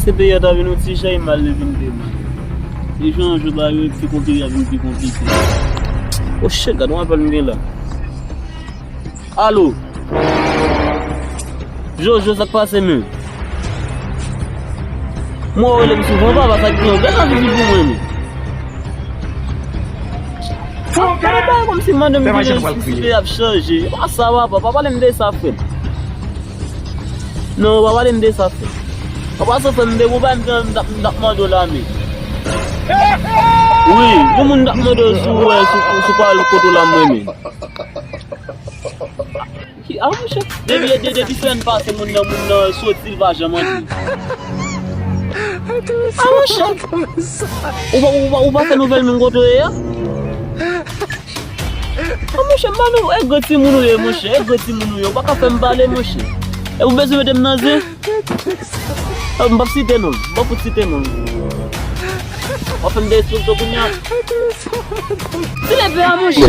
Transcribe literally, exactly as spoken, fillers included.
Se peyi a ta vin yon ti chay mal li vin pi mal. Se jan jou ba yo pi konplike, ap vin pi konplike. Oh shit, gade yon apèl m gen la. Alo. Jojo, sa k pase, men? Mwen w rele m souvan, papa, sa k gen? Gade nan vivi pou mwen, men. Papa, kòmsi madanm vini, si, si peyi ap chanje. E pa sa, papa, pa pale m de sa, frè m. Non, pa pale m de sa, frè. Papa, sa, frè m, de ou bay m, m t ap, m t ap mande w la, men. Wi, yon moun t ap mande w si w wè, si w, si w pa al kote w la, mwen, men. Ki, a, monchè, depi, de, depi semèn pase, moun nan, moun nan soti, l pa janm antre. A, monchè. Ou pa, ou pa, ou pa fè nouvèl menm kote w ye a? A, monchè, m pa nou, e gwo timoun ou ye, monchè, e gwo timoun ou ye, ou pa ka fè m pale, monchè. E ou bezwen mete m nan zen? A, m p ap site non, m p ap fout site non. W ap fè m derespekte w kounye a. Ti lepè a, monchè.